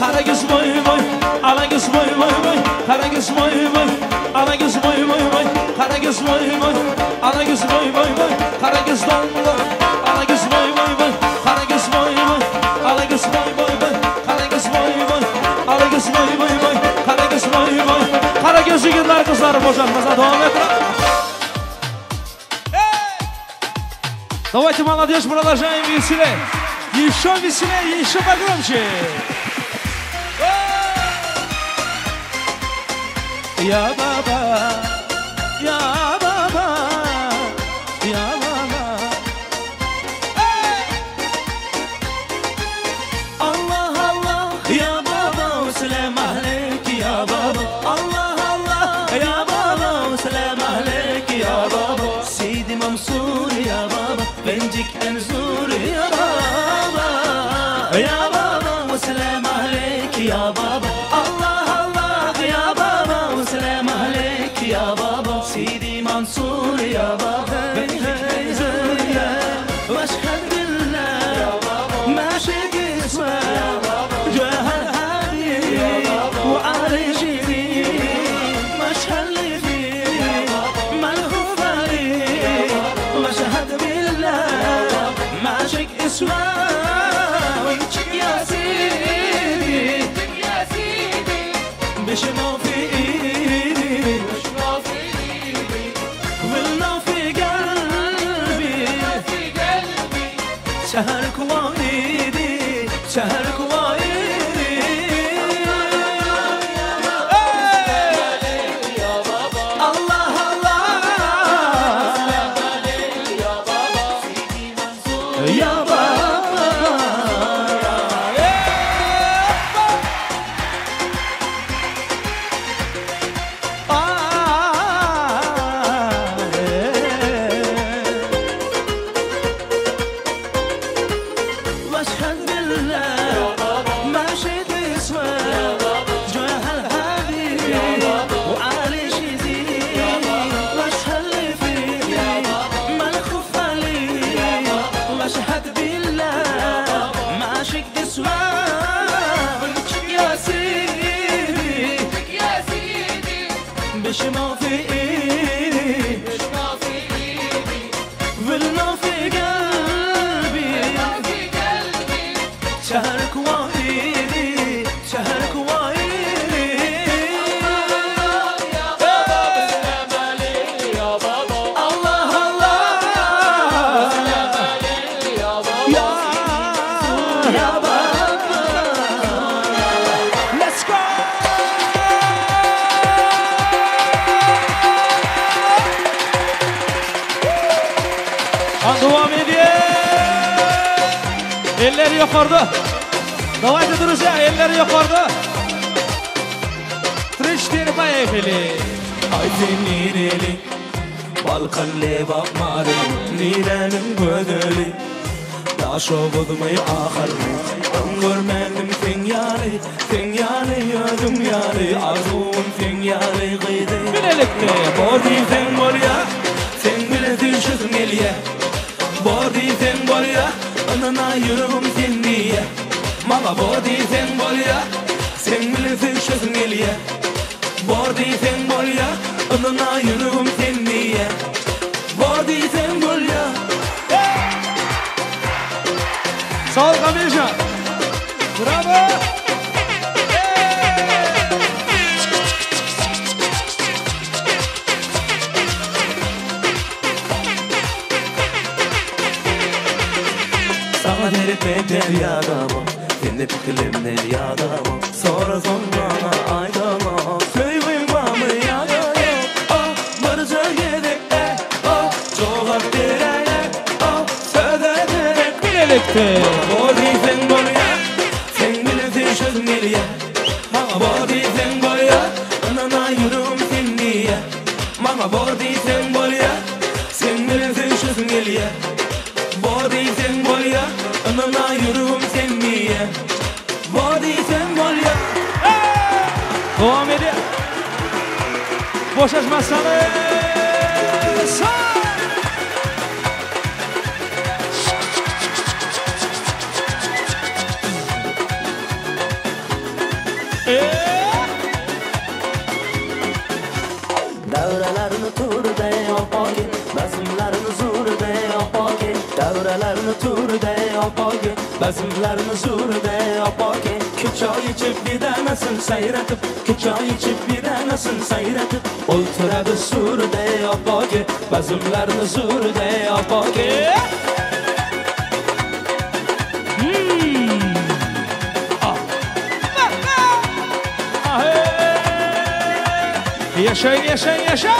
Karagöz boy boy, Alagöz boy boy boy, Karagöz boy boy, Alagöz boy boy boy, Karagöz boy boy, Alagöz boy boy boy, Karagöz donlu, Alagöz boy boy boy, Karagöz boy boy, Alagöz boy boy boy, Karagöz boy boy, Alagöz boy boy boy, Karagöz boy boy, Karagöz ýigitler gyzlar boşatmasa dowam et. Давайте, молодежь, продолжаем веселее. Еще веселее, еще погромче. Ya baba, ya baba, ya baba. Allah Allah ya baba selam aleyk ya baba. Allah Allah ya baba selam aleyk ya baba. Seydi Mansur ya baba, bencik enzur ya baba. Ya baba selam aleyk ya baba. Allah Allah ya baba selam aleyk ya baba. Seydi Mansur ya baba, bencik enzur ya. واشهد بالله ما شئت اسمه جاه الهادي وعلي جيبي مشهد لي فيه ملهوف عليه واشهد بالله ما شئت اسمه وانتك يا سيدي بشمو في ايدي ولو في قلبي سهرك وايدي سهرك وايدي. الله الله يا بابا. واشهد بالله ما شئت اسمه جاه الهادي وعلي شيزي واشهد لي فيه ملخوف عليه واشهد بالله ما شئت اسمه يا سيدي بشمع في ايدي ولو في قلبي سهرك وايدي سهرك وايدي. الله الله يا بابا. Let's go! Devam ediyor. Eller yukarıda. Давайте, друзья, eller yukarıda. Три, четыре, поехали. Ay sen nireli, Balkan lebap mary, niräniň gözeli, Daşoguzmy ahyrmy, Öň görmedim sen ýaly, sen ýaly özüň ýaly, Arzuwym sen ýaly gyzy. Bilelikde. Bor diýseň bolýa, sen bile düşüsiň gelýä. Bor diýseň bolýa, ynana ýüregim sen diýe. Maňa bor diýseň bolýa, sen bile düşüsiň gelýä. Bor diýseň bolýa, ynana ýüregim sen diýe. Bor diýseň bolýa. Sağ ol Kamiljan. Bravo. Sana dertme yadamam, Seni fikirlerimden yadamam. Sonra son bana aydamam. Söýgüm barmy ýa-da ýok? Oh, barja gerek, oh, jogap beräýe, oh, söze gerek. Bilelikde. Bor diýseň bolýa, sen bile söýüşesiň gelýä. Maňa bor diýseň bolýa, ynana ýüregim sen diýe. Maňa bor diýseň bolýa, sen bile söýüşesiň gelýä. Bor diýseň bolýa, ynana ýüregim sen diýe. Bor diýseň bolýa. Devam ediyor. Boşaşmazsanız. Davralarni turda opogi, bazmlarni zo'rda opogi. Davralarni turda opogi, bazmlarni zo'rda opogi. Ko'cha ichib bedanasin sayratib, ko'cha ichib bedanasin sayratib, o'ltiradi surda opogi, bazmlarni zo'rda opogi. Yaşayın, yaşayın, yaşayın!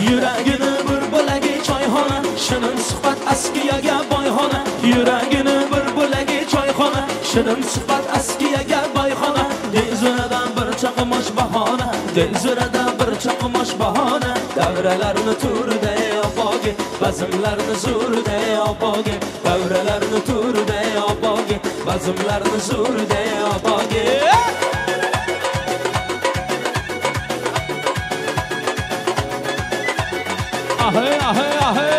Yuragini bir bo'lagi choyxona, shirin suhbat askiyaga boyxona. Yuragini bir bo'lagi choyxona, shirin suhbat askiyaga boyxona. Dilzuradan bir chaqmosh bahona, dilzuradan bir chaqmosh bahona. Davralarni turda opogi, bazmlarni zo'rda opogi. Davralarni turda opogi, bazmlarni zo'rda opogi. Ahey, ahey, ahey!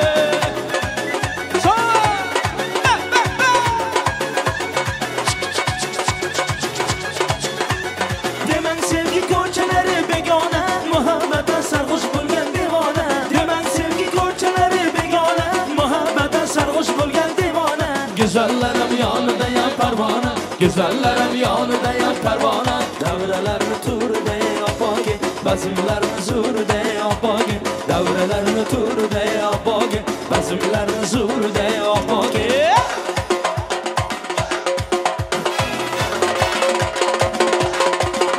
Demang sevgi ko'chalari begona, muhabbatdan sarg'ush bo'lgan devona. Demang sevgi ko'chalari begona, muhabbatdan sarg'ush bo'lgan devona. Güzellarim yonida ya parvona, güzellarim yonida ya parvona. Davralarni turda opogi, bazmlarni zo'rda opogi. Davralarni turda opogi, bazmlarni zo'rda opogi.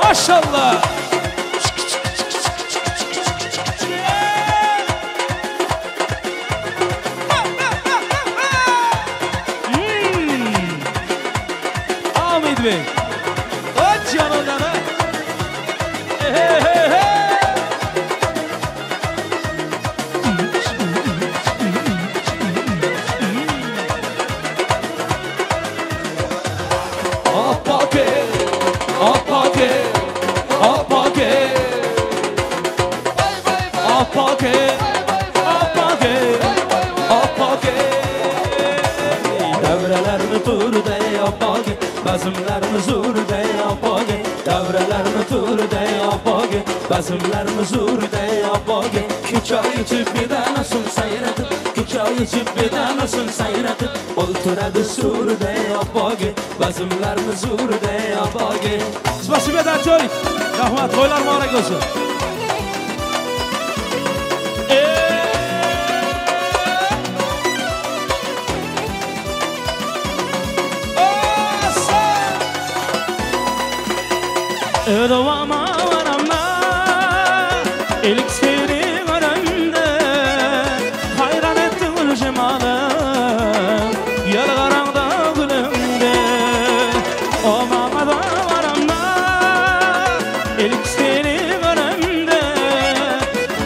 Maşallah. Ahmet Bey. Aç yanından ha. Hey hey hey. Apake, apake, apake. Apake, apake, apake. Davralarni turda opogi, bazmlarni zo'rda opogi. Davralarni turda opogi, bazmlarni zo'rda opogi. Ko'cha ichib bedanasin sayratib, ko'cha ichib bedanasin sayratib, o'ltiradi surda opogi, bazmlarni zo'rda opogi. Спасибо, Dacholik. Rahmat, to'ylar muborak bo'lsin. Ödovama varamda, ilk seni göremde, hayran etti gül cemalım, yalvaranda gülümde. Ovama da varamda, ilk seni göremde,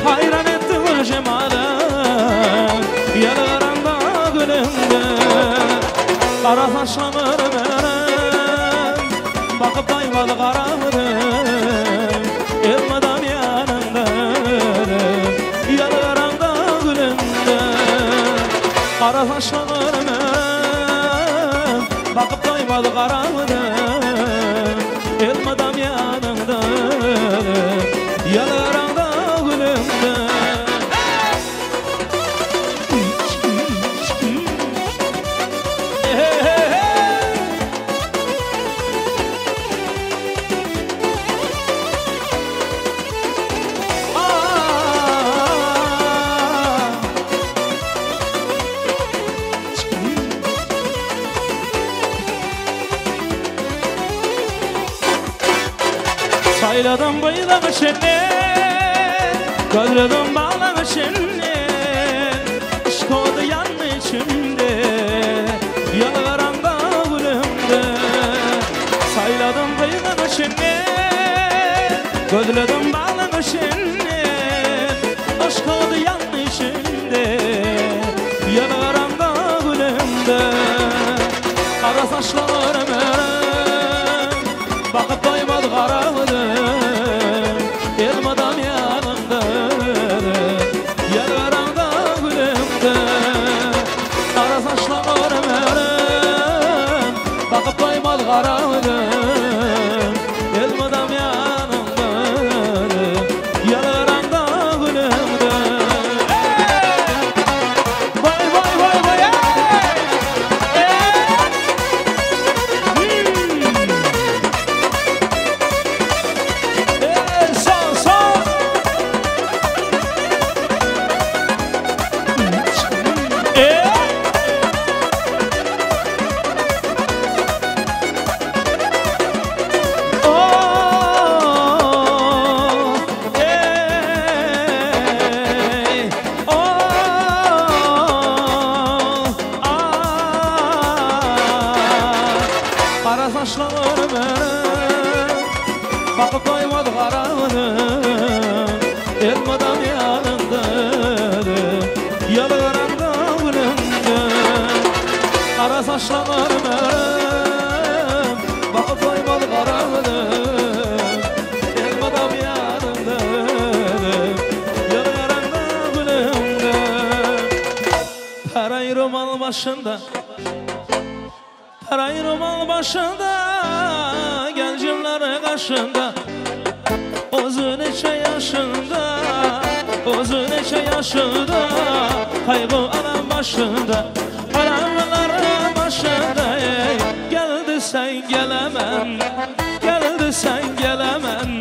hayran etti gül cemalım, yalvaranda gülümde. Qara saçlarım benim, bakıp daymadı qaramdım, elmadam yanında, yalvaranda gülümde. Qara saçlarım, bakıp daymadı qaramdım, elmadam yanında, yalvaranda gülümde. Hey hey hey! Sayladım bıyığı içinde, gözledim bağlı içinde, aşk oldu yandı içimde, yalvaranda gülümde. Sayladım bıyığı içinde, gözledim bağlı içinde, aşk oldu yandı içimde, yalvaranda gülümde. Qara saçlarım bakıp doymadı qaramdım, elmadam yanımda, yalvaranda gülümde. Qara saçlarım bakıp doymadı qaramdım, elmadam Bakyp doýmaz gara gözüm, Elmydam ýanyňda Ýylgyraňda gülüňde. Gara saçlaň örüm-örüm, Bakyp doýmaz gara gözüm, Elmydam ýanyňda Ýylgyraňda gülüňde. Paraý romal başynda, Paraý romal başynda, Geljimleri gaşynda. Ozi neçe ýaşynda, Ozi neçe ýaşynda, Gaýgy alam başynda, Alamlar başynda. Ey, gel desen gelemem, Gel desen gelemem,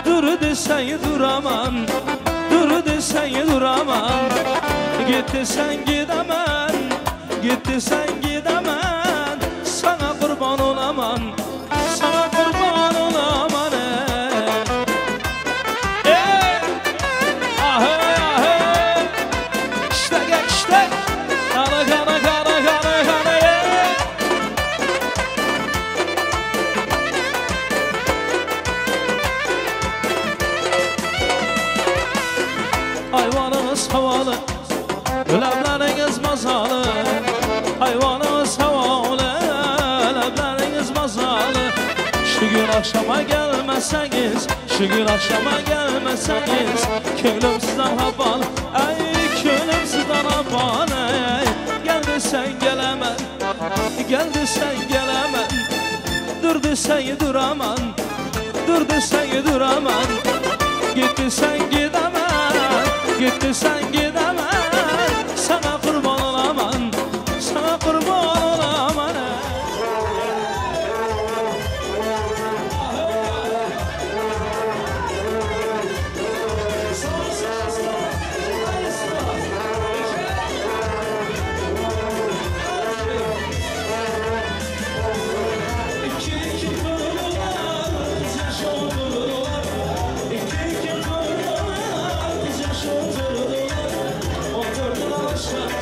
Dur desen duramam, Dur desen duramam, Git desen gidemem, Git desen gidemem, Sana kurban olamam, Sana kurban olamam. Ey. Ey! Ahey, ahey! İşte gel, işte! Kana, kana, kana, kana, kana, ey! Hayvanımız havalı, Lebleriňiz mazaly. Hayvanımız havalı, Lebleriňiz mazaly. Şu gün akşama gelmeseniz, Şu gün akşama gelmeseniz, Köňlüm sizden hapalı. Ey, köňlüm sizden hapalı. Ey, gel desen gelemem, Gel desen gelemem, Dur desen duramam, Dur desen duramam, Git desen gidemem, Git desen gidemem, Sana kurban olamam, Sana kurban olamam. İki iki kırdılar, yaş oturdular. İki iki kırdılar, yaş oturdular. Oturdular aşağı.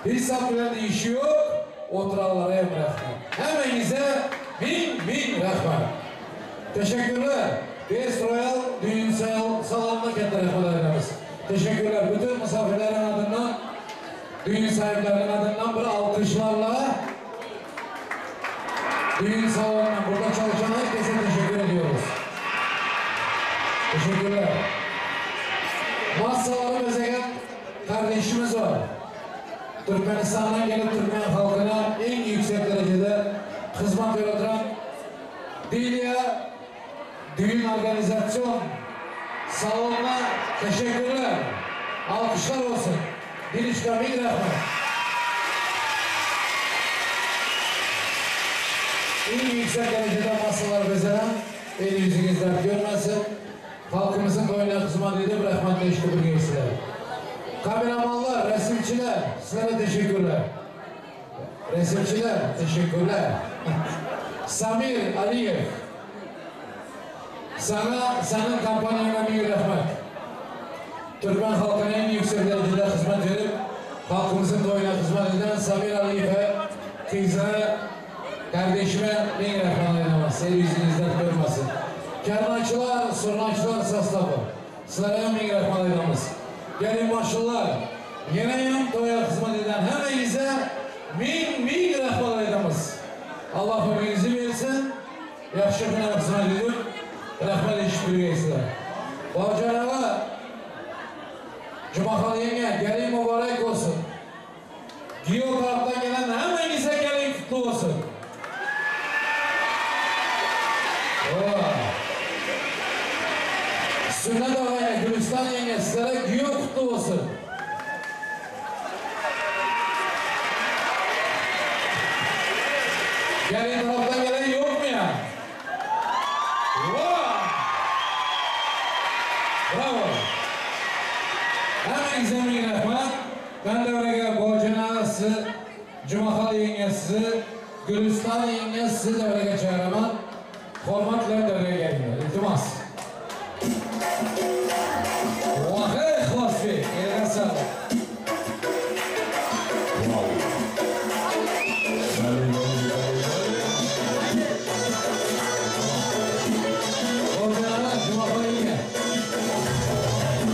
Hiç zat bilen işi ýok, oturanlara hem rahmet. Hemmeňize miň miň rahmet. Teşekkürler. Best Royal düýn salonyna ketde rahmet aýdamyz. Teşekkürler. Bütün mysafirleriň adyndan, düýn sahipleriniň adyndan bir alkyşlarla düýn salonyna burada çalışan herkese teşekkür ediyoruz. Teşekkürler. Massalary bezegen kardeşimiz var. Türkmenistandan gelip Türkmen halkına en yüksek derecede hizmet üreten Dilya Düğün Organizasyon Salonuna teşekkürler. Alkışlar olsun. Diliçka bin rahmet. En yüksek derecede masalar bezenen el yüzünüz dert görmesin. Halkımızın toyuna hizmet edip rahmetli işte bir sizler. Kameramanlar, resimçiler, sizlere teşekkürler. Resimçiler, teşekkürler. Samir Aliyev, sana, senin kampanyana bir rahmet. Türkmen halkına en yüksek derecede hizmet verip, halkımızın toyuna hizmet eden Samir Aliyev'e, kızına, kardeşime bin rahmet eylemez. El yüzünüz dert görmesin. Kernaçılar, surnaçılar, sastafı. Sizlere bin rahmet eylemez. Gelin başlılar, yine toya hizmet eden hemenize min min rahmet eylemez. Allah ömrünüzü versin. Yaxşı günə hizmet edip, rahmet eşittirgeysiler. Babacan ağa, Cumaxan yenge, gelin mübarek olsun. Giyo taraftan gelen hemenize gelin kutlu olsun. Oo. Sünnet ağaya, Gülistan yenge, sizlere giyo kutlu olsun. Gelin taraftan gelen yok mu ya? Wow! Bravo! Hemenize min rahmat. Ben devrege Bojan ağası, Cumaxal yengesi, Gülistan yengesi devrege çağıraman. Hürmetle devreye gelin. İltimas. Vah ey Bey, eline sağlık. Bojan ağa, Cumaxal yenge.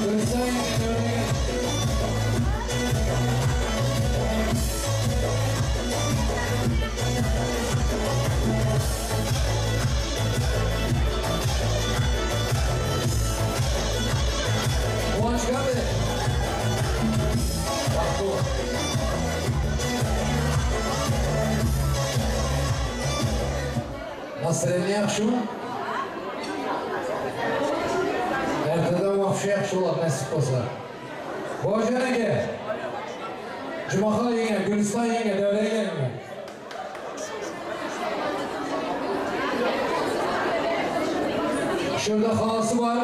Gülistan yenge devreye gelin. Kıvanç geldi. Bak bu. Nasreni yaxşı mı? Erteden vahşi yaxşı olar, nasip olsa. Bojan aka. Jumaxon yenge, Guliston yenge devreye gelin. Şurada halası var.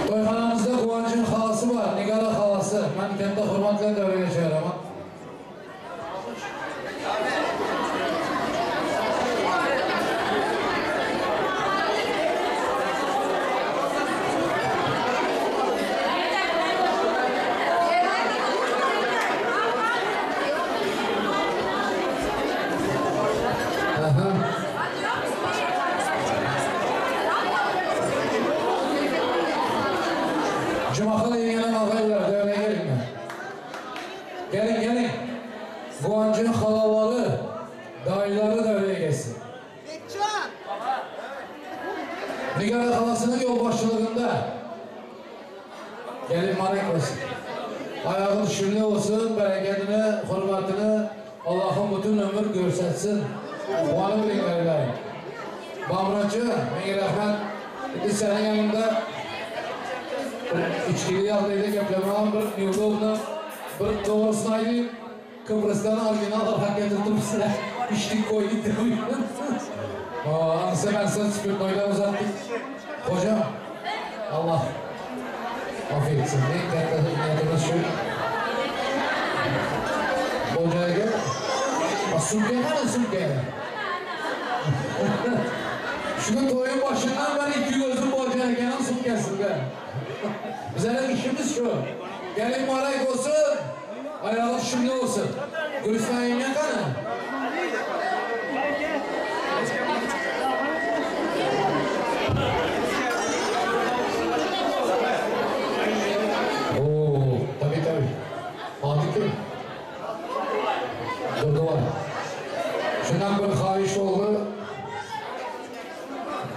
Toyxanamızda Kıvanç'ın halası var, Nigara halası. Ben kendi hürmetle devreye çağıramam. Aha. Cumaxal yengenin ağaylar devreye gelin mi? Gelin gelin. Kıvanç'ın halaları, dayıları devreye gelsin. Nigara halasının yolbaşçılığında gelin marek olsun. Ayağın şürlü olsun, bereketini, hürmetini Allah'ın bütün ömür görsetsin. Kuvanı bilin garilerim. Bamracı, min rahmet. Indi senin yanında bir içkili ýagdaýda geplemem bir neudobno, bir doğrusunu aýdayım. Kıbrıs'tan orijinal hak getirdim size. İçtik koyduk dedim. Aa, ansa ben sana spirtoyla uzattık. Hocam, Allah affetsin. Ne katta niyetimiz şu. Hocaya gel. Sümke hani sümke? Şunu toyun başından ben iki gözüm borcaya gelen sümkesinde. Bizleriň işimiz şu. Gelin mübarek bolsun, aýagy düşümli bolsun. Gülüstan ýeňňe gany? Oo, tabii tabii. Ady kim? Durdybaý. Şundan bir haýyş boldy.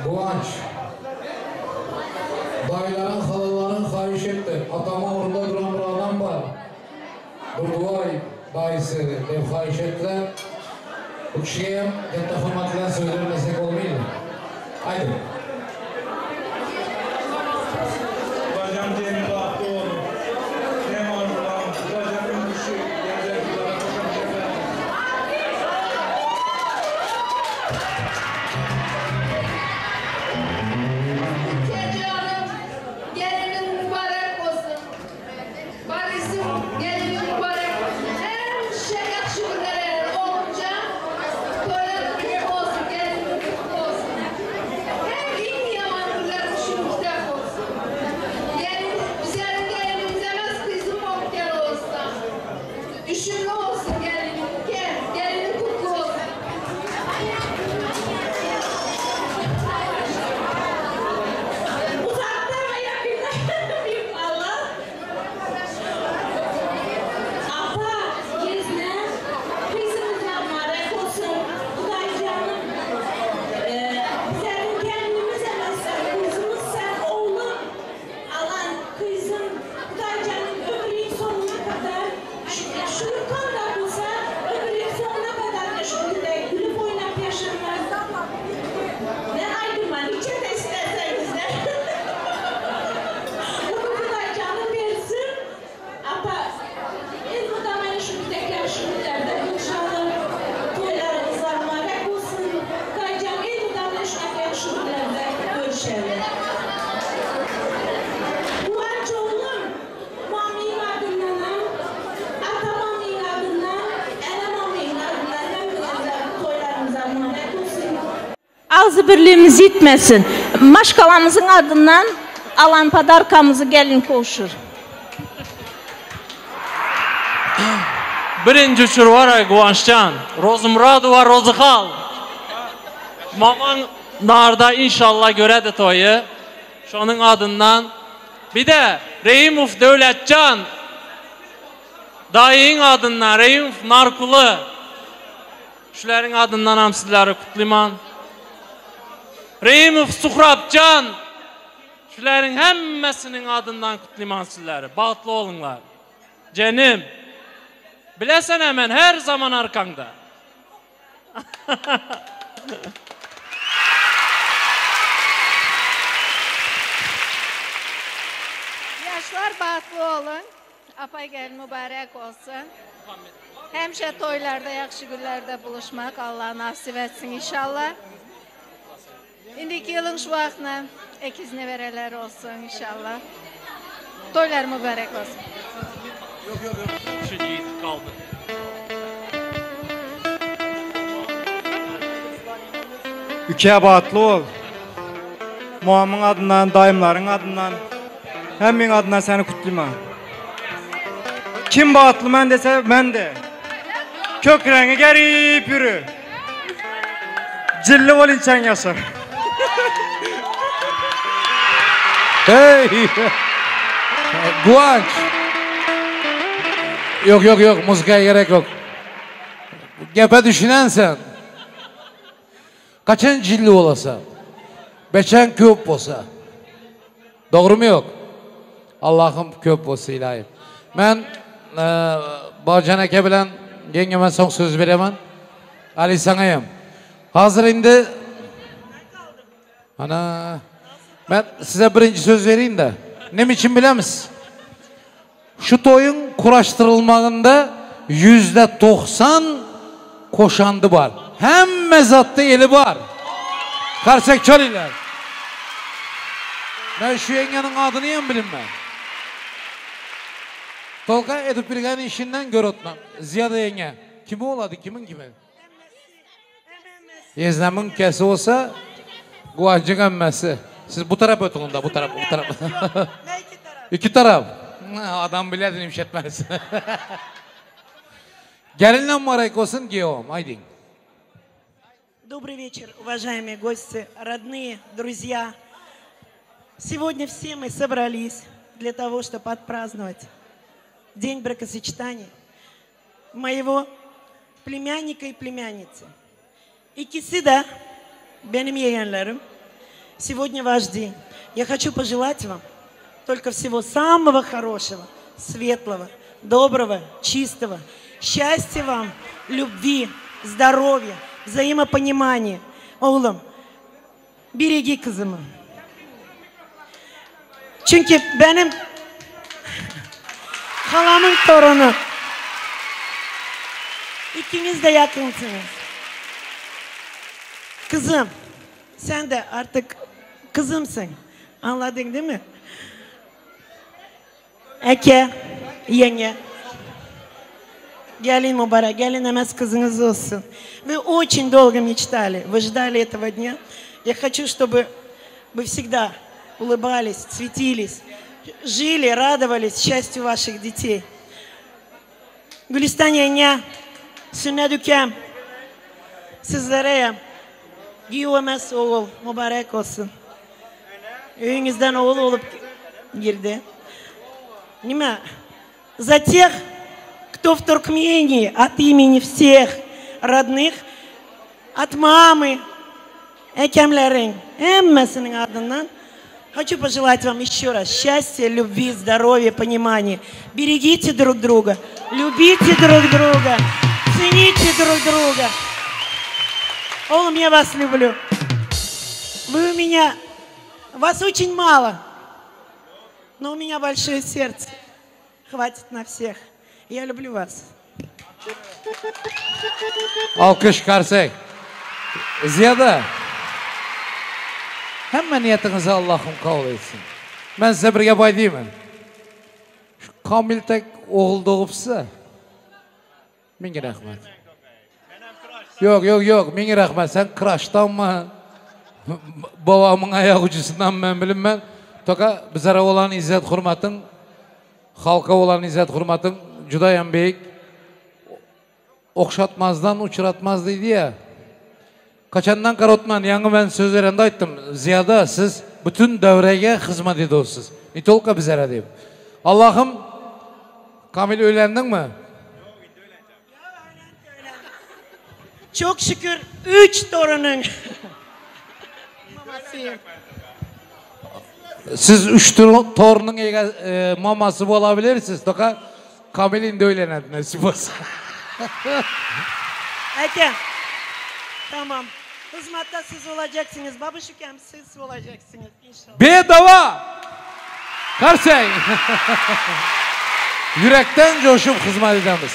Guwanç. Daýylaryň, halalaryň haýyş etdi. Atamyň ugrunda duran bir adam bar. Durdybaý daýysy diýip haýyş etdiler. Bu kişige hem ketde hormat bilen söz bermesek bolmaýdy. Aýdyň. Hudaýjan seni bagtly bolsun. Hem arzuwlaň Hudaýjan ömrüşi geljek ýyllara goşant edersiň. Kejanym geliniň mübarek bolsun. Barisim geliniň mübarek bolsun. Hemişe ýagşy günler eren Oguljan toýlar kutly bolsun geliniň kutly bolsun. Hem iň ýaman günler düşüňkde bolsun. Gelin bizeriň gelinimiz emes gyzym bolup gel olsa. Düşümli bolsun geliniň gel geliniň kutly bolsun. Uzakda we ýakynda büyük Allah. Apa, ýezne, gyzyňyz mübarek bolsun. Hudaýjanym, bizleriň gelinimiz emes sen, gyzymyz sen, oglum alan gyzym. Hudaýjanym ömrüň soňuna kadar şurkan da bolsa ömrüň soňuna kadar şu günde gülüp oýnap ýaşamak. Ne aýdyma niçe-de isleseňizde. Muny Hudaýjanym bersin. Apa, elmydama ene şu gündeki ýagşy günlerde buluşalyň. Toýlaryňyzlar mübarek bolsun. Hudaýjan elmydama ene şunak ýagşy günlerde görüşeli. Guwanç oglum, Mamyň adyndanam, ata mamyň adyndan, ene mamyň adyndan hemmäňize toýlaryňyza mübarek bolsun. Agzybirligimiz ýitmesin. Maşgalamyzyň adyndan alan podarkamyzy gelin gowşur. Birinji uçur bar-aý Guwançjan. Rozymyradowa Rozyhal. Mamaň narda inşallah göredi toýy. Şonuň adyndan. Bir-de Reýimow Döwletjan daýyň adyndan Reýimow Narkuly. Şularyň adyndanam sizleri gutlyman. Reýimow Suhrapjan. Şularyň hemmesiniň adyndan gutlyman sizleri. Bagtly boluňlar. Jenim. Bilesene men her zaman arkaňda. Ýaşlar bagtly boluň. Apay gelin mübarek bolsun. Hemişe toýlarda ýagşy günlerde buluşmak Allah nasip etsin inşallah. Indiki ýylyň şu wagtyna ekiz nebereler olsun inşallah. Toýlar mübarek olsun. Şu ýitip galdy. Üke batly bol. Mamamyň adyndan, daýymlaryň adyndan, hemmeň adyndan seni kutlyman. Kim batly men dese men de. Kökreňi gerip ýürü. Jilli bol inçäň ýaşar. Hey! Guwanç! Ýok ýok ýok muzykaya gerek ýok. Gepe düşünen sen. Kaçan jilli bolasa. Beçen köp bolsa. Dogrymy ýok? Allahym köp bolsa ilaýym. Men Babajan eke bilen ýeňňeme soň söz beremen. Ali saňa hem. Hazir indi Ana men size birinji söz bereyim-de. Neme üçin bilemisiz? Şu toýuň kuraşdyrylmagynda 90% koşandy bar. Hemme zatda eli bar. Karsek çöliler. Men şu ýeňňeniň adyny hem bilinmän. Tolga edip bilgen işinden gör otman. Ziýada ýeňňe. Kimi bolady, kimiň kimi? Ýeznemiň kesi bolsa, Guwanjyň emmesi. Siz bu tarap ötüň onda, bu tarap, bu tarap. Iki tarap. Adam bilýär nimşetmez. Gelinler mübarek olsun giýewim, aýdyň. Добрый вечер, уважаемые гости, родные, друзья. Сегодня все мы собрались для того, чтобы отпраздновать День бракосочетания моего племянника и племянницы. Ikisi de benim yeğenlerim. Сегодня ваш день. Я хочу пожелать вам только всего самого хорошего, светлого, доброго, чистого. Счастья вам, любви, здоровья, взаимопонимания. Oğlum, beregi kızımı. Çünkü benim halamın torunu. İkiniz de yakınsınız. Kızım, sen de artık kızımsın. Anladın değil mi? Eke, yenge. Gelin mübarek, gelin emez kızınız olsun. Вы очень долго мечтали, вы ждали этого дня. Я хочу, чтобы вы всегда улыбались, светились, жили, радовались счастью ваших детей. Gülistan yenge, Sünnet ükem, sizlere giýew emes oğul, mübarek olsun. Öýüňizden oğul olup girdi. Nime? За тех, кто в Туркмении от имени всех родных, от мамы, ekemleriň, hemmesiniň adyndan хочу пожелать вам еще раз счастья, любви, здоровья, понимания. Берегите друг друга, любите друг друга, цените друг друга. Oğlum, я вас люблю. Вы у меня, вас очень мало, но у меня большое сердце. Хватит на всех. Я люблю вас. Alkyş karsek. Ziyada. Hemme niýetiňizi Allahym kabul etsin. Men size bir gep aýdaýmy? Şu Kamil tek ogul dogupsa. Miň rahmet. Ýok, ýok, ýok, miň rahmet. Sen kraşdanmy? Babamyň aýak ujusyndan men bilinmen. Toka bizlere olan izzet hurmatyň, halka olan izzet hurmatyň judaýam beýik. Okşatmazdan uçratmaz diýdi ya. Kaçandan karotman ýaňy men söz berende aýtdym. Ziyada siz bütün döwrege hyzmat ediyorsunuz. Ne tolka bizlere diýip. Allahym Kamil öýlendiňmi? Çok şükür üç torunun. Mamasıyım. Siz üç torunyň e, mamasy bolabilirsiz. Toka Kamil indi öýlenedi nesip bolsa. Eke. Tamam. Hizmette siz olacaksınız. Babuşukem siz olacaksınız inşallah. Bedava! Karsek! Ýürekden joşup hyzmat edemiz.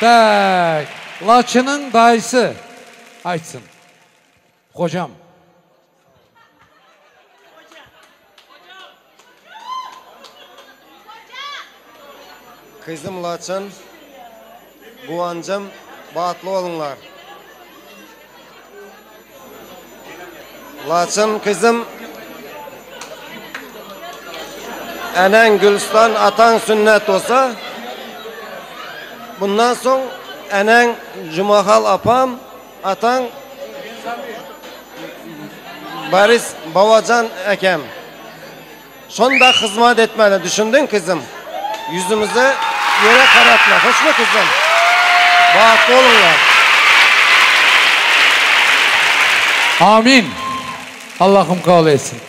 Tak. Laçynyň daýysy aýtsyn. Hojam. Gyzym Laçyn, Guwanjym, bagtly boluňlar. Laçyn gyzym, eneň Gülüstan, ataň Sünnet bolsa, bundan soň eneň Jumahal apam, ataň Boris Babajan ekem. Şonda hyzmat etmeli, düşündiň gyzym? Ýüzümizi ýere garatma, hoşmy gyzym? Bagtly boluňlar. Amin. Allahym kabul etsin.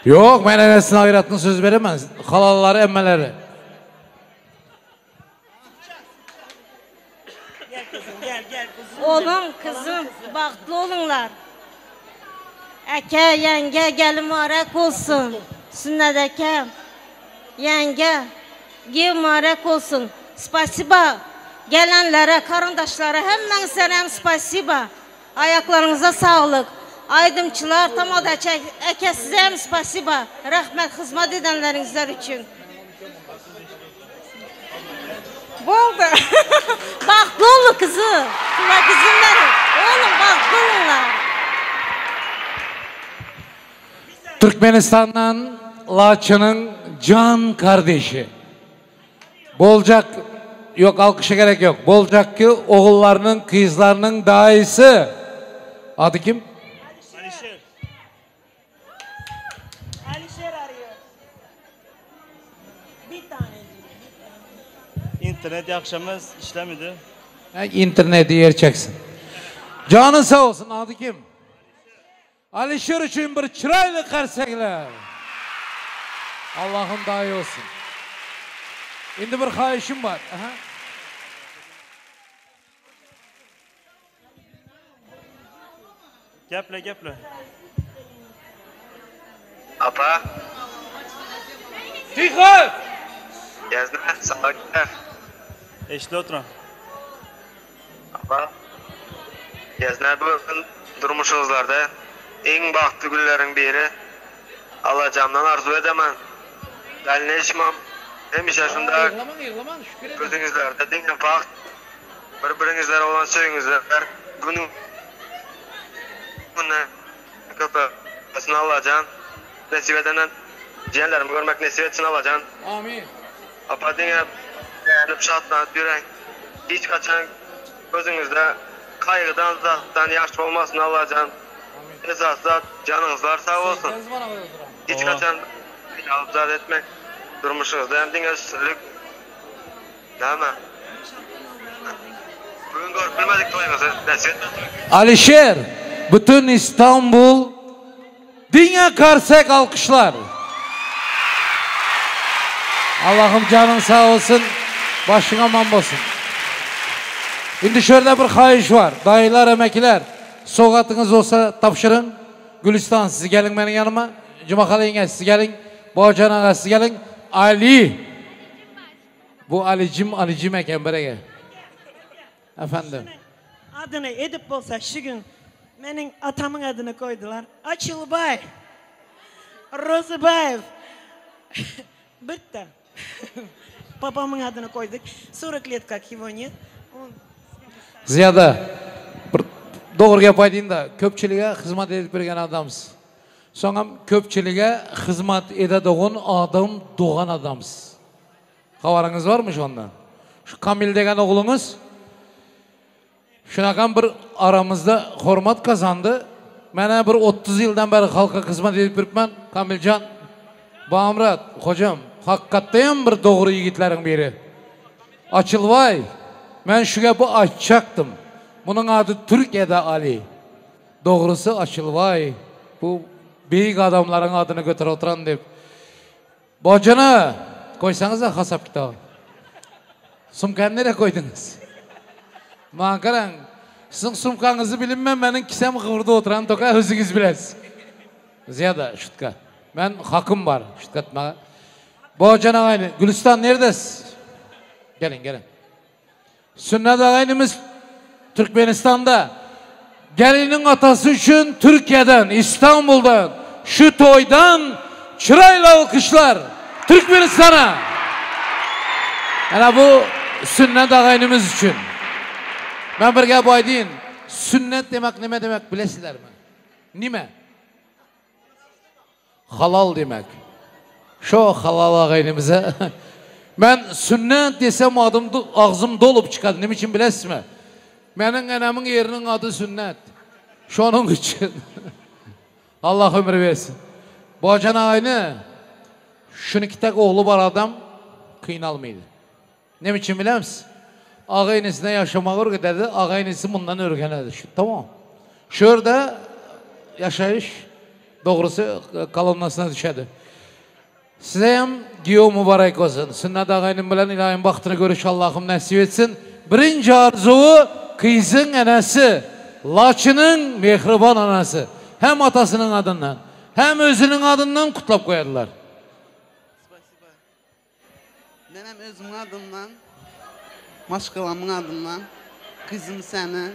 Ýok, men enesine aýratyn söz beremän. Halalary, emmeleri. Gel kızım gel gel kuzum. Oğlum, kızım, bagtly boluňlar. Eke, ýeňňe, gelin mübarek bolsun. Sünnet eke, ýeňňe, giýew mübarek bolsun. Spasiba gelenlere, garyndaşlara hemmäňize hem spasiba. Aýaklaryňyza saglyk. Aýdymçylar, tamadaçy eke size hem spasiba. Rahmet hyzmat edenleriňizler üçin. Boldy. Bagtly boluň kızım. Tula kızım benim. Oğlum bagtly boluňlar. Türkmenistandan Laçynyň jan kardeşi. Boljak, yok alkışa gerek yok. Boljak ki oğullarının, kızlarının dayısı. Adı kim? Alişer. Alişer arıyor. Bir tanecik. İnternet ýagşamaz, işlemedi. Ha, interneti yer çeksin. Canın sağ olsun. Adı kim? Alişer üçün bir çıraylı qarsekler. Allah'ım daha iyi olsun. Şimdi bir xahişim var. Aha. Geple geple. Apa. Dikkat! Gezne, sağ Eşli oturan. Apa. Gezne bugün durmuşunuzlarda en bahtlı günlerin biri. Allah camdan arzu edemem. Dalinleşmem. Hemişe şunda gözünüzlerde dinle baht. Bir-birinizlere olan söyünüzler günün güne köpesini alacaksın. Nesip edenen ciğerlerimi görmek nesip etsin alacaksın. Amin. Apa diňe begenip şatlanyp ýöreň. Hiç haçan gözüňizde kaýgydan zatdan ýaş bolmasyn Allajan. Esasy zat janyňyzlar sag bolsun. Hiç haçan alyp zat etmek. Durmuşyňyzda hem diňe üstünlik. Näme? Bugün görüp bilmedik toýuňyzy. Nesip etmedi. Alişer, bütün İstanbul Dünya karsek alkışlar. Allah'ım canın sağ olsun, başın aman olsun. Şimdi şöyle bir hayiş var. Dayılar, emekiler, soğatınız olsa tapşırın. Gülistan siz gelin benim yanıma. Cumakale yenge siz gelin. Boğacan ağa siz gelin. Ali. Bu Alicim, Alicim eken berege. Efendim. Adını edip bolsa şu gün menin atamın adını koydular. Açılbay. Rozubayev. Bitti. Babamın adını koyduk. 40 лет как его нет. Он Ziyada, bir doğru gap aytayım da, köpçülüğe hizmet edip bergen adamsız. Soňam köpçülige hizmet edediğin adam doğan adamsız. Habaryňyz barmy şondan? Şu Kamil degen oğlunuz şunakan bir aramızda hormat kazandı. Mena bir 30 yıldan beri halka hizmet edip beripmen Kamilcan. Bağımrat, hocam, hakikaten bir doğru yiğitlerin biri. Açılvay, ben şu gapı açacaktım. Bunun adı Türkiye'de Ali. Doğrusu Açılvay. Bu büyük adamların adını götür oturan deyip. Bacana koysanız da hasap kitabı. Sumkanı nereye koydunuz? Maňa garaň, siziň sumkaňyzy bilinmän meniň kisem gybyrda oturan toka özüňiz bilesiz. Ziyada şutka. Men hakym bar şutka atmaga. Bojan agayny, Gülistan neredesiz? Geliň, geliň. Sünnet agaýnymyz Türkmenistanda. Geliniň atasy üçin Türkiýeden, İstanbuldan, şu toýdan çyraýly alkyşlar Türkmenistana! Ene bu Sünnet agaýnymyz üçin. Men bir gap aýdýyn, sünnet demek nime demek bilesizlermi? Nime? Halal demek. Şo halal agaýnymyza. Men sünnet desem adym agzym dolup çykady. Nime üçin bilesizmi? Meniň enemiň ýeriniň ady sünnet. Şonuň üçin. Allah ömür bersin. Bojan agaýny şuny tek ogly bar adam kynalmaýdy. Neme üçin bilemsiz? Aga-inisine ýaşamagy öwrededi, aga-inisi mundan öwrenedi. Şu tamam. Şu ýerde ýaşaýyş dogrusy kolonnasyna düşedi. Size hem giyo mübarek olsun. Sünnet agaynym bilen ilaýym bagtyny görüş Allahym nesip etsin. Birinji arzuwy kyzyň enesi, Laçynyň mehriban anasy. Hem atasynyň adyndan, hem özüniň adyndan kutlap goýadylar. Menem özümiň adymdan, maşgalamyň adyndan gyzym seni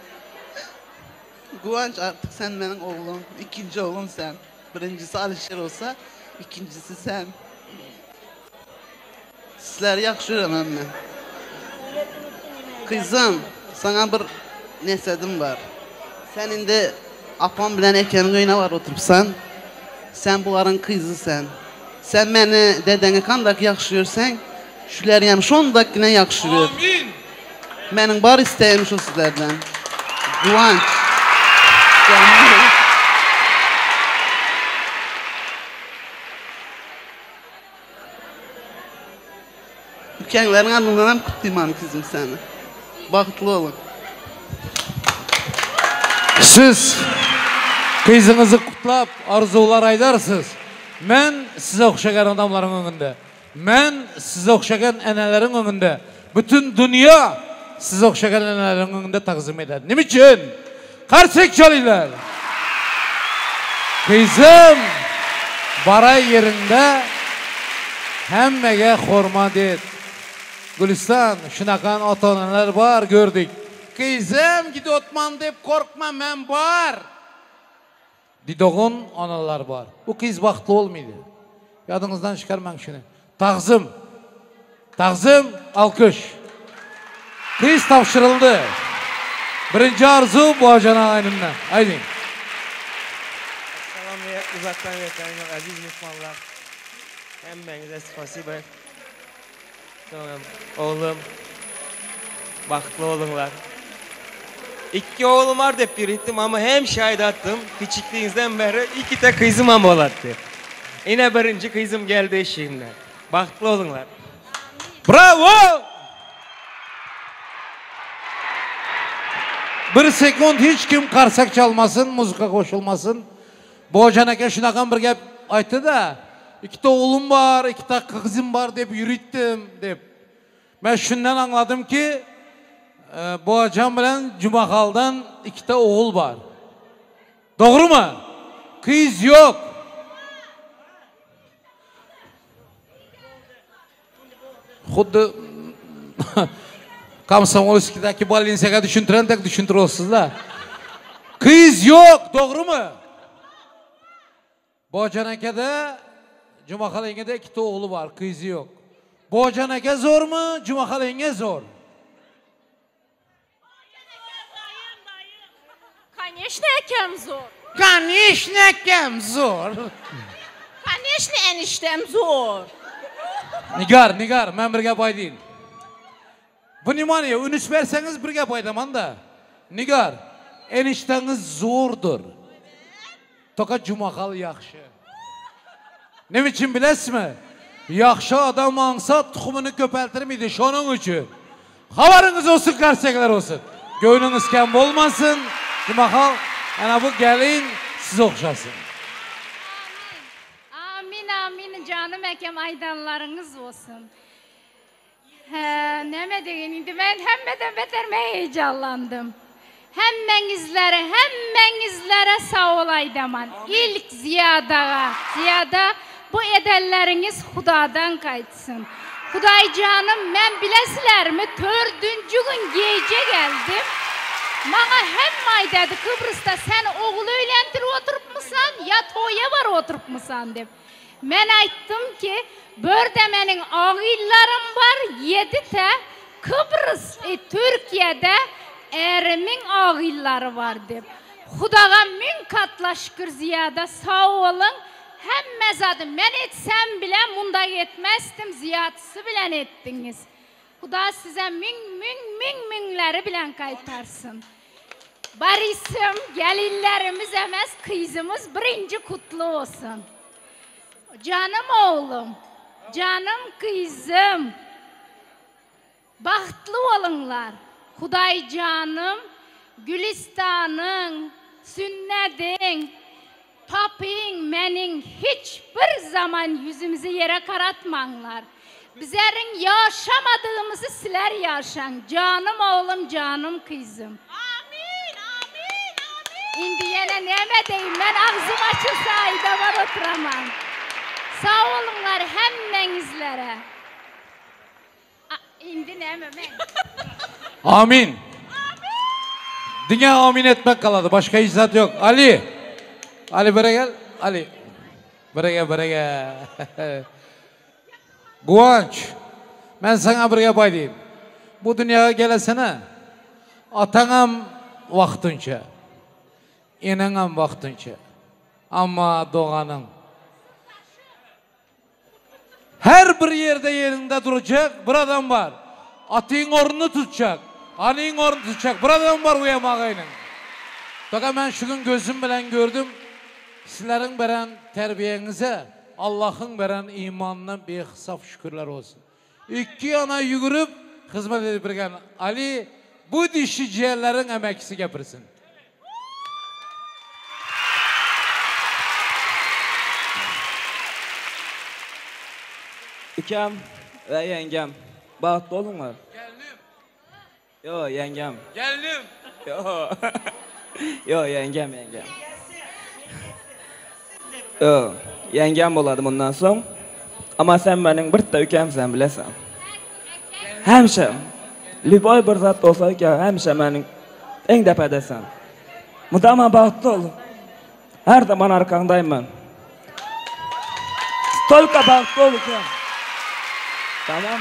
Guwanç artık sen meniň oglum, ikinji oglum sen. Birinjisi Alişer bolsa, ikinjisi sen. Sizleri ýagşy göremem men. Gyzym, saňa bir nesedim bar. Sen indi apam bilen ekeniň öýüne baryp oturypsan. Sen bularyň kyzy sen. Sen meni dedeňi kandak ýagşy görseň, şularýam şondakgine ýagşy gör. Amin! Meniň bar istegim şu sizlerden. Guwanç. Canım. Ükeňleriň adyndanam kutlyman kyzym seni. Bagtly boluň. Siz gyzyňyzy kutlap arzuwlar aýdarsyz. Men size ogşagan adamlaryň öňünde, men size ogşagan eneleriň öňünde, bütin dünýä size ogşagan eneleriň öňünde tagzym eder. Nime üçin? Karsek çalylar! Gyzym, baraý ýeriňde hemmege hormat et. Gülistan, şunakan ata-eneler bar gördük. Gyzym, gidotman dep korkma, men bar! Didogun analar bar. Bu gyz bagtly bolmady. Ýadyňyzdan çykarmaň şuny. Tagzym. Tagzym, alkyş. Gyz tabşyryldy. Birinji arzuw Bojan agaýnymdan. Aýdyň. Salam uzakdan ýakyndan aziz myhmanlar. Hemmäňize spasiba. Soňam oglum bagtly boluňlar. Ikki oglum bar dep ýöritdim amma hemişe aýdatdym kiçikligiňizden bäri ikite kyzymam bolar diýip. Ine birinji kyzym geldi şimdi. Bagtly boluňlar. Bravo! Bir sekund hiç kim karsak çalmasyn, muzıka goşulmasyn. Bojan aka şunakam bir gep aýtdy-da, Ikite oglum bar, ikite kyzym bar dep ýöritdim dep. Men şundan aňladym ki, Bojan bilen Jumahaldan ikite ogul bar. Dogrumy? Kyz ýok. Xuddi Komsomolskidagi bolnisaga düşüntirendek düşüntiryapsizlar. Kyz ýok, dogrumy? Bojan akada Jumahal ýeňňede ikkita ogly bar, kyzy ýok. Bojan aka zormy, Jumahal ýeňňe zor? Koneşne ekem zor. Koneşne ekem zor. Koneşne eniştem zor. Nigar, Nigar, men bir gep aýdyn. Wnimaniýe, ünüs berseňiz bir gep aýdaman-da. Nigar, enişteňiz zordur. Toka Jumahal ýagşy. Neme üçin bilesizmi? Ýagşy adam aňsat tuhumyny köpeltirmidi, şonuň üçin. Habaryňyz bolsun, garsekler bolsun. Göwnüňiz kem bolmasyn, Jumahal, ana bu gelin size ogşasyn. Amin, amin, janym ekem aýdanlaryňyz bolsun. Hä, näme diýgin indi men hemmeden beter men heýjanlandym. Hemmeňizlere, hemmeňizlere sag bol aýdaman. Ilk Zyýadaga, Zyýada bu edenleriňiz Hudadan gaýtsyn. Hudaýjanym men bilesilermi tördünji gün gije geldim. Maňa hemme aýdady Kybrysda sen ogul öýlendirip oturypmysan ýa toýa baryp oturypmysan diýip. Men aýtdym ki, börde meniň agyllarym bar, ýedite Kybrys e Türkiýede ärimiň agyllary bar dep. Hudaga müň katla şükür zyýada sag boluň, hemme zady men etsem bile mundak etmesdim zyýadysy bilen etdiňiz. Huda size müň müň müň müňleri bilen gaýtarsyn. Barisym gelinlerimiz emes kyzymyz birinji kutly bolsun. Janym oglum, janym kyzym bagtly boluňlar. Hudaýjanym Gülistanyň, Sünnediň, Papyň meniň hiç bir zaman ýüzümizi ýere garatmaňlar. Bizeriň ýaşamadygymyzy siler ýaşaň janym oglum janym kyzym. Amin amin amin. Indi ýene näme deýin men agzym açylsa aýdabar oturaman. Sag boluňlar hemmeňizlere. Indi näme men. Amin. Diňe amin etmek galady, başga hiç zat ýok. Ali. Ali bire gel. Ali. Bire gel, bire gel. Guwanç. Men saňa bir gep aýdayyn. Bu dünýäge gelesene. Ataňam wagtynça. Eneňem wagtynça. Amma doganyň. Her bir ýerde ýerinde durjak bir adam bar. Atyň ornuny tutjak, Alyň ornuny tutjak bir adam bar uýam agaýnyň. Doga men şu gün gözüm bilen gördüm, sizleriň beren terbiýeňize Allahyň beren imanyna bihysap şükürler bolsun. Ikki ýana ýügürip hyzmat edip birgen Ali bu dişi jiýerleriň emekçisi gepirsin. Ukäm we ýeňňem bagtly boluňlar. Gelnim. Ýo ýeňňem. Gelnim. Ýo. Ýo ýeňňem ýeňňem. Ýo ýeňňem bolady mundan soň. Amma sen meniň birde ukämsen bileseň. Hemişe lýuboý bir zat bolsa ukä hemişe meniň Iň depedesen. Mydama bagtly ol. Her zaman arkaňdaýym men. Stolka bagtly ol uka. Tamam.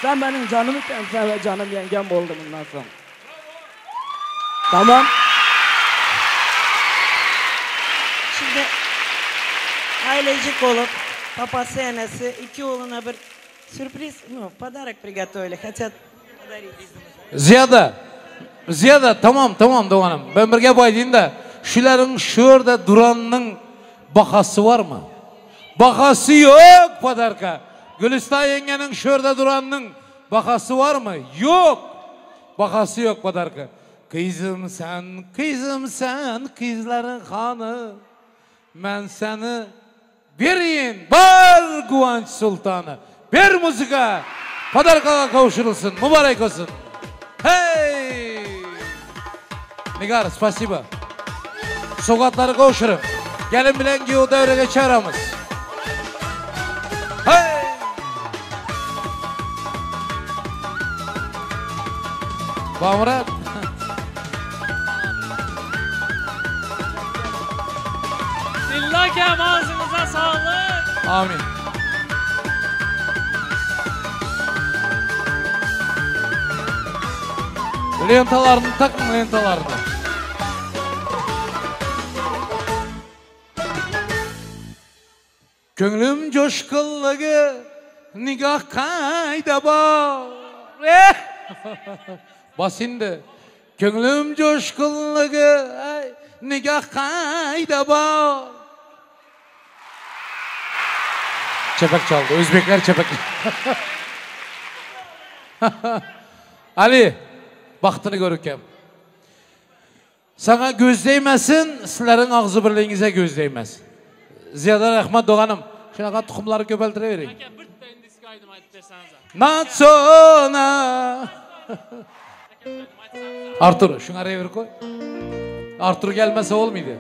Sen meniň janym ekensen we janym ýeňňem boldy mundan soň. Tamam. Şimdi ailecik olup papası enesi iki oğluna bir sürpriz, ну, подарок приготовили. Хотят Zyýada, Zyýada, tamam, tamam doganym. Ben bir gep aýdýyn-da, şularyň şu ýerde duranynyň bahasy barmy? Bahasy ýok podarka. Gülüstan ýeňňeniň şu ýerde duranynyň bahasy barmy? Ýok! Bahasy ýok podarka. Gyzym sen, gyzym sen, gyzlaryň hany. Men seni Berin bar Guwanç Sultany. Ber muzika. Podarkaga gowşurylsyn. Mubarek bolsun. Hey! Nigar, spasiba. Sowgatlary gowşuryň. Gelin bilen giýew döwrege çaramyz. Hey! Bamyrat. Dilla akam ağzınıza sağlık. Amin. Lentalaryny takyň lentalaryny. Köňlüm joşgunlygy nigah kaýda bar eh Bas indi Köňlüm joşgunlygy nigah kaýda bar Çepek çaldy özbekler çepek Ali bagtyny gör ukem. Saňa göz degmesin, sizleriň agzybirligiňize göz degmesin. Zyýada rahmat doganym. Şunaga tukumlary köpeltireweriň. Aka birde indiski aýdym aýdyp berseňiz. Natsona. Artur, şuňa rewir koý. Artur gelmese bolmydy.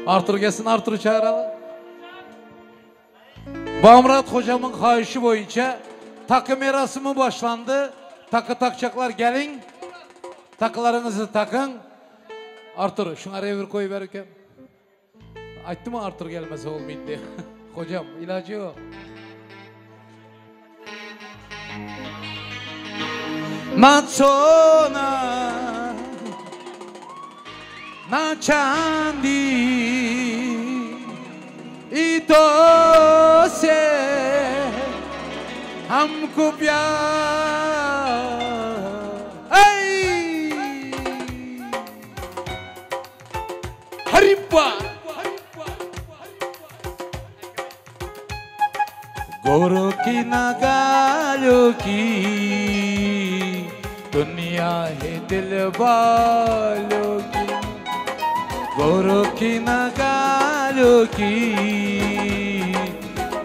Artur gelsin, Artury çagyraly. Bagmyrat hojamyň haýyşy boýunça taky merasymy başlandy. Taky takjaklar geliň. Takylaryňyzy takyň. Artur, şuňa rewir goýber eken. Aýtdymy Artur gelmese bolmaýdy diýip. Hojam, ilajy ýok. Na sona, na çandi i to se hamko pyar Eý! Harypa! Goro ki na galo ki Dünýa he dil walo ki Goro ki na galo ki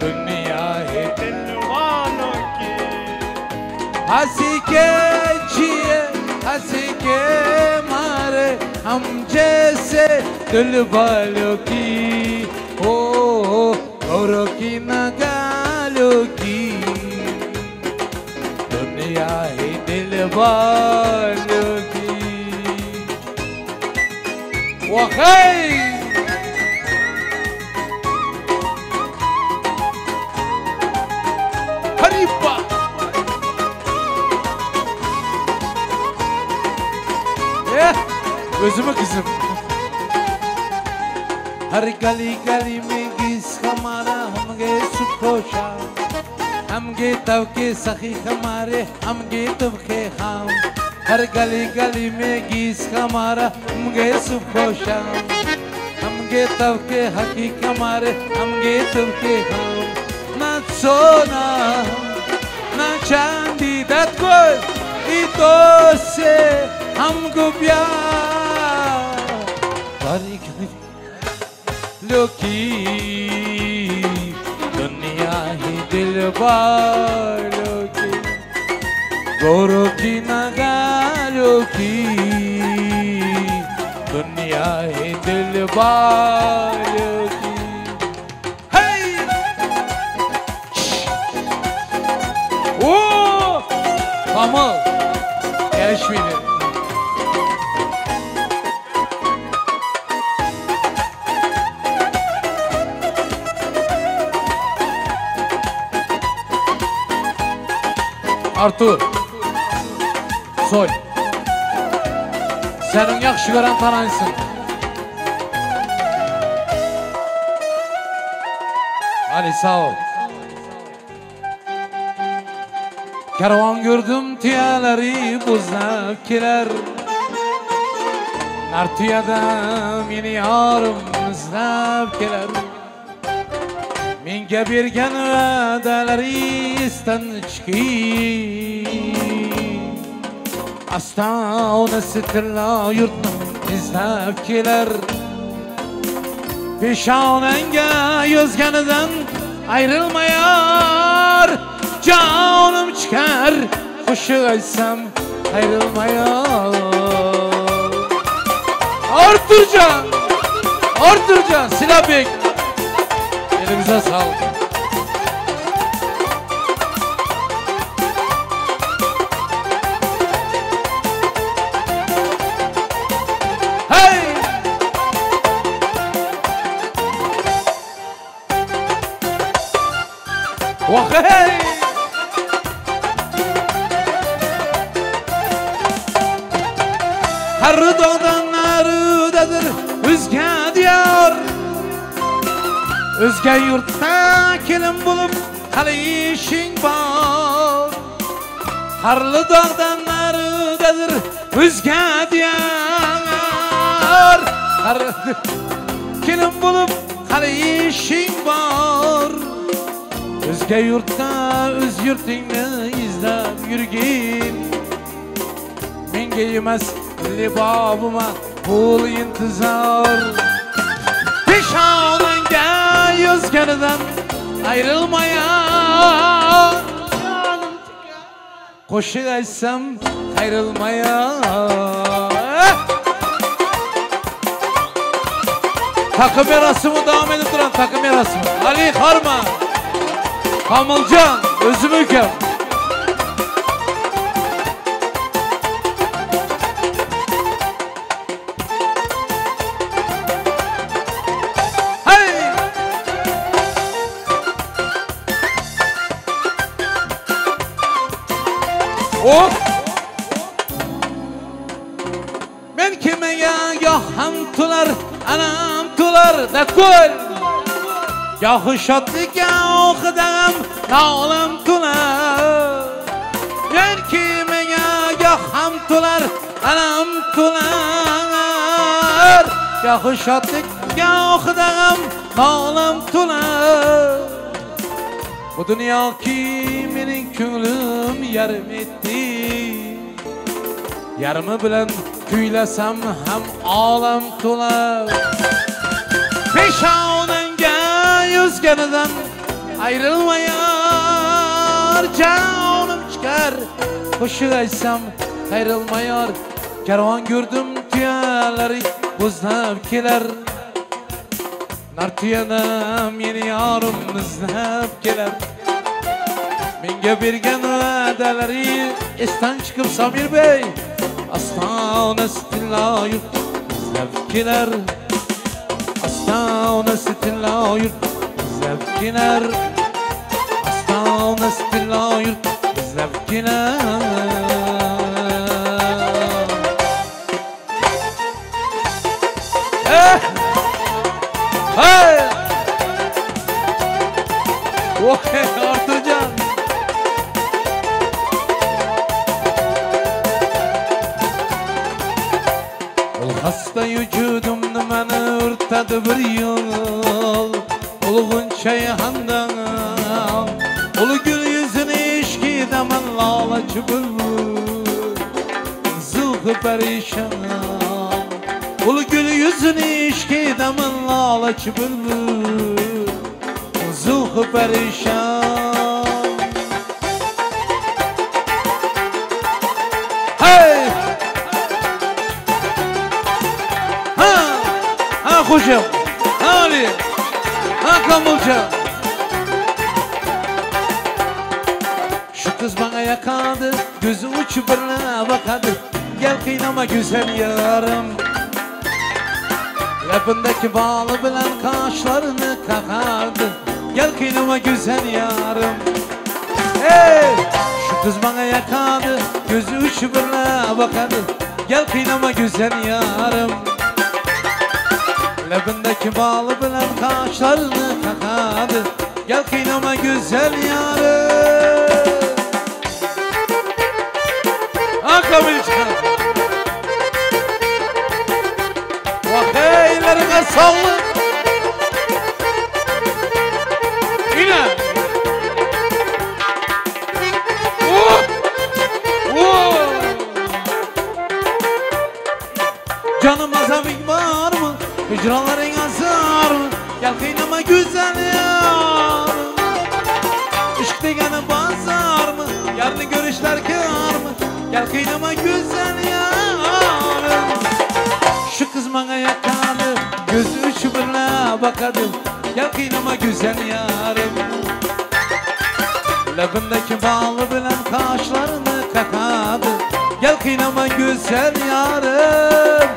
Dünýa he dil walo ki Hasy ke jiye hasy ke mare Hum jese dil walo ki Oh Goro ki na galo ki Dünýa he dil walo ki Wah-heý! Harypa! Eh, özümi gyzym. Har gali gali me giz hamara hamge sukho sham. हम गे तब के सखी हमारे, हम गे तब के हम। हर गली गली में गीस हमारा, हम गे सुबह शाम। हम गे तब के हकीक हमारे, हम गे तब के हम। ना सोना ना चांदी दत कोई तो से हमको प्यार। लोकी दुनिया ही दिल वालों की, गोरों की नगारों की, दुनिया ही दिल वालों की। हे ओ Kamal gelişmedi. Artur Soy. Senin yaxşı gören tanıysın. Ali sağ ol. Kervan gördüm tüyeleri buzlap keler. Nar tüyede meni yarım izlab keler. Menga bergan va'dalari esdan chiqib, Ostonasi tilla yurtni izlab kelar. Peshonangga yozganidan ayrilmayar, jonim chiqar qo'shiq aytsam ayrilmayar. Arturcan, Arturcan, Silabek. Elimize sağlık. Hey! Vah hey! Her dağdan nerdedir özge diyar. Özge yurtta kelin bulup hali işin var. Harlı dağdan nerededir özge diyar. Kelin bulup hali işin var. Özge yurtta öz yurtingni izlab yurgin. Menga emas libobima qo'l intizor. Peshonangga yozganidan ayrilmayan, qo'shiq aytsam ayrilmayan. Takım yarasımı devam edip duran takım yarasımı. Ali Harman, Kamilcan, özüm ülkem. Of! Men kimege gohim tular, anam tular, dakul. Gohi shodlik gohidam nolam tular. Men kimege gohim tular, anam tular. Gohi shodlik gohidam nolam tular. Bu dünya ki mening ko'nglim yarim etdi. Yarimi bilan kuylasam ham olam to'lar. Peshonangga yozganidan ayrilmayar, jonim chiqar qo'shiq aytsam ayrilmayar. Karvon ko'rdim tuyalari bo'zlab kelar. Nar tuyada meni yorim izlab kelar. Menga bergan va'dalari esdan chiqib Samir bey. Ostonasi tillo yurt izlab kelar. Ostonasi tillo yurt izlab kelar. Ostonasi tillo yurt izlab kelar. Eh! Hey! Oh, Arturcan! Barady bir ýol Ol gunçaýy handan Ol gül ýüzüni işki daman Lalaçy bülbül Zülfü perişan Ol gül ýüzüni işki daman Lalaçy bülbül Zülfü perişan Hey! Ha! Ha hocam! Ha Ali! Ha Kamılca! Şu kız bana yakadı, gözü uçu birine bakadı. Gel kıynama güzel yarım. Lepindeki bağlı bilen kaşlarını kakardı. Gel kıynama güzel yarım. Hey! Şu kız bana yakadı, gözü uçu birine bakadı. Gel kıynama güzel yarım. Lebindeki bağlı bilen kaşlarını kakadı. Gel kıynama güzel yarım. Ha Kamilcan. Vaheylerine sağlık. Yine. Oh! Oh! Canım azabın var mı? Hicranların azar mı? Gel kıynama güzel yarım. Işk degeni bazar mı? Yarını görüşler kar mı? Gel kıynama güzel yarım. Şu kız bana yakadı, gözü üçü birle bakadı. Gel kıynama güzel yarım. Lebindeki bağlı bilen kaşlarını kakadı. Gel kıynama güzel yarım.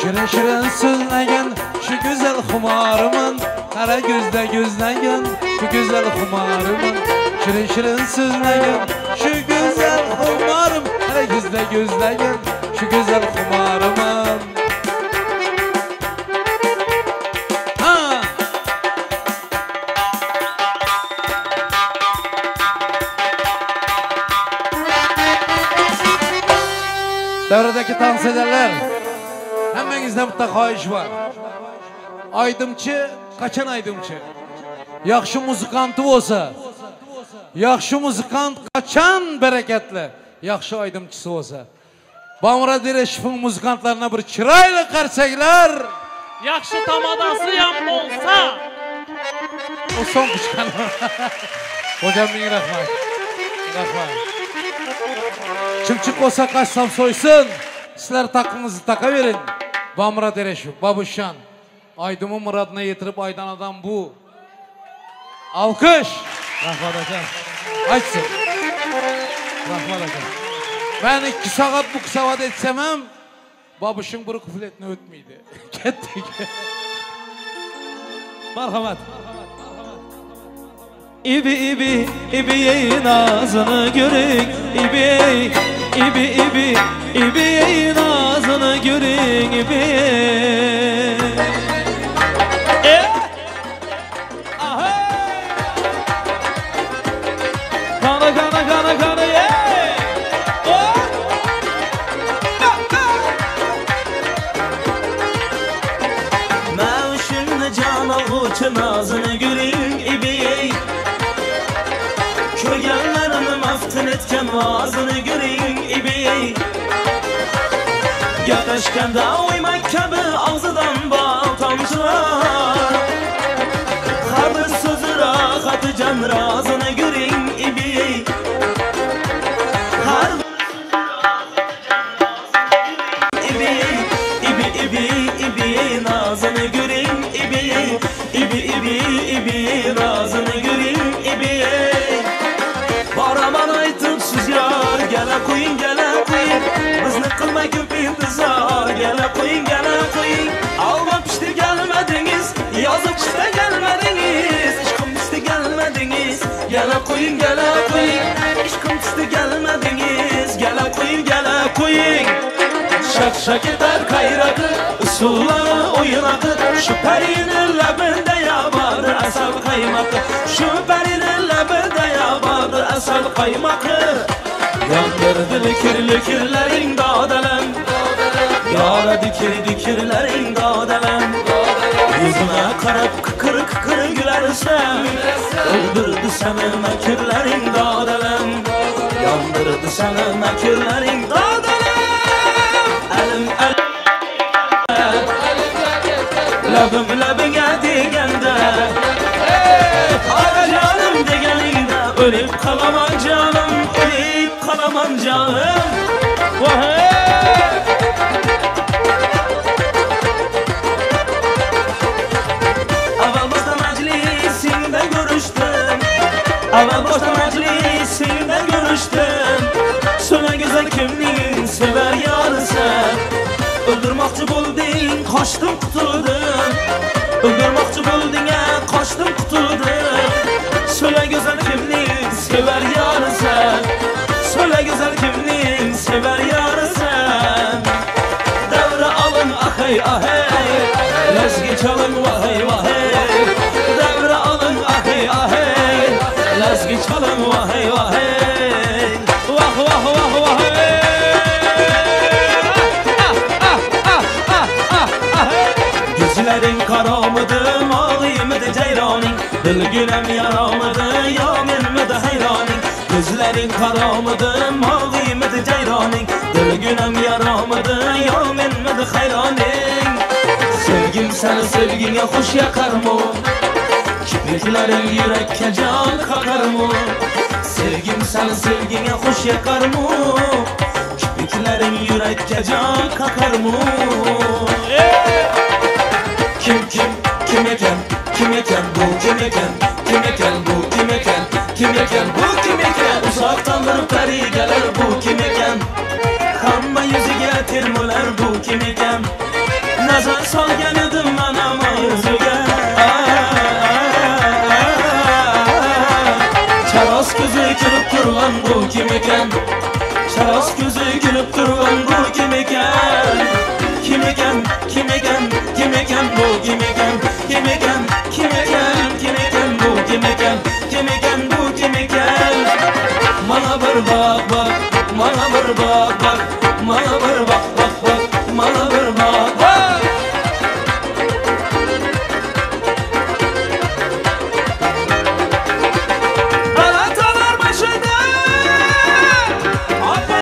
Şirin şirin sözlegen şu güzel humarımın, kara gözde gözlegen şu güzel humarımın. Şirin şirin sözlegen şu güzel humarım, kara gözde gözlegen şu güzel humarımın. Ha! Devredeki dans ederler. Hemmengizden bitta xohish bor. Aydımçı, kaçan aydımçı? Yaxşı muzikantı olsa, yaxşı muzikant kaçan bereketli, yaxşı aydımçısı olsa. Bamura Direşif'in muzikantlarına bir çırayla karsaklar. Yaxşı tamadası yan olsa. O son kuşkan. Hocam bin rahmat. Rahmat. Çımçık olsa kaçsam soysun. Sizler takınızı taka verin. Bamura Direşif, Babuşan. Aydımı muradına yetirip aydan adam bu. Alkış. Rahmat aka. Aytsın. Rahmat aka. Ben 2 saat bu saat etsemem, Babuşun bir kufletini ötmeydi. Kettik. Marhamat. İbi ibi ibi nazını görün ibi ibi ibi ibi nazını görün ibi. Kana kana kana kana ye. Mevşimde can alğuçı nazını görün ibi. Kögenlerini maftun etken vazını görün ibi. Gaplaşkanda oymak kabi ağzıdan bal tomchilar. Har bir so'zi rohati jon rozini ko'ring ibi. Har bir ibi ibi ibi ibi nazını ko'ring ibi. İbi ibi ibi nazını ko'ring ibi. Boraman aytib siz yor, gala qo'ying, gala qo'ying. Bizni qilma ko'p intizor, gala qo'ying, gala qo'ying. Alma pishdi gelmediniz, yozib qishda gelmediniz. Ishqim pishdi gelmediniz, gala qo'ying, gala qo'ying. Ishqim pishdi gelmediniz, gala qo'ying, gala qo'ying. Şak şak eder kayrakı, usulları oynakı. Şu perinin lebinde yabadır asal kaymakı. Şu perinin lebinde yabadır asal kaymakı. Yandırdı kirli kirlerin dağdelen. Yara dikir dikirlerin dağdelen. Öldürdü seni mekirlerin dağdalan Yandırdı seni mekirlerin dağdalan Elim el Labım labına degende Ah canım degeninde Ölüp kalaman canım Ölüp kalaman canım Vay! Avval başta meclisinde görüştüm Avval başta meclisinde görüştüm Söyle güzel kimliğin sever yarı sen Öldürmekçi buldun kaçtım kutuldum Öldürmekçi buldun ha, kaçtım kutuldum Söyle güzel kimliğin sever yarı sen Söyle güzel kimliğin sever yarı sen Devre alın ahey ahey Lezgi çalın vahey vahey Devre alın ahey ahey Lezgi çalın vahey vahey Vah vah vah vahey Gözlerin kara mıdı, mavi mıdı ceyranın Dilgünem yara mıdı, ya men mıdı hayranın Gözlerin kara mıdı, mavi mıdı ceyranın Dilgünem yara mıdı, ya men mıdı hayranın Sevgim seni sevgine hoş yakar mı? Kipriklerin yürekke can kakar mı? Sevgim seni sevgine hoş yakar mı? Kipriklerin yürekke can kakar mı? Kim kim kim eken kim eken bu kim eken kim eken bu kim eken kim eken bu kim eken Uzaktan bir peri gelir bu kim eken Hamma yüzüge termular bu kim eken Nazar solgan edim mana yuziga Charos ko'zi kulib turgan bu kim ekan Charos ko'zi kulib turgan bu kim ekan Kim ekan kim ekan kim ekan bu kim ekan Kim ekan kim ekan kim ekan bu kim ekan Kim ekan bu kim ekan Mana bir bak bak mana bir bak bak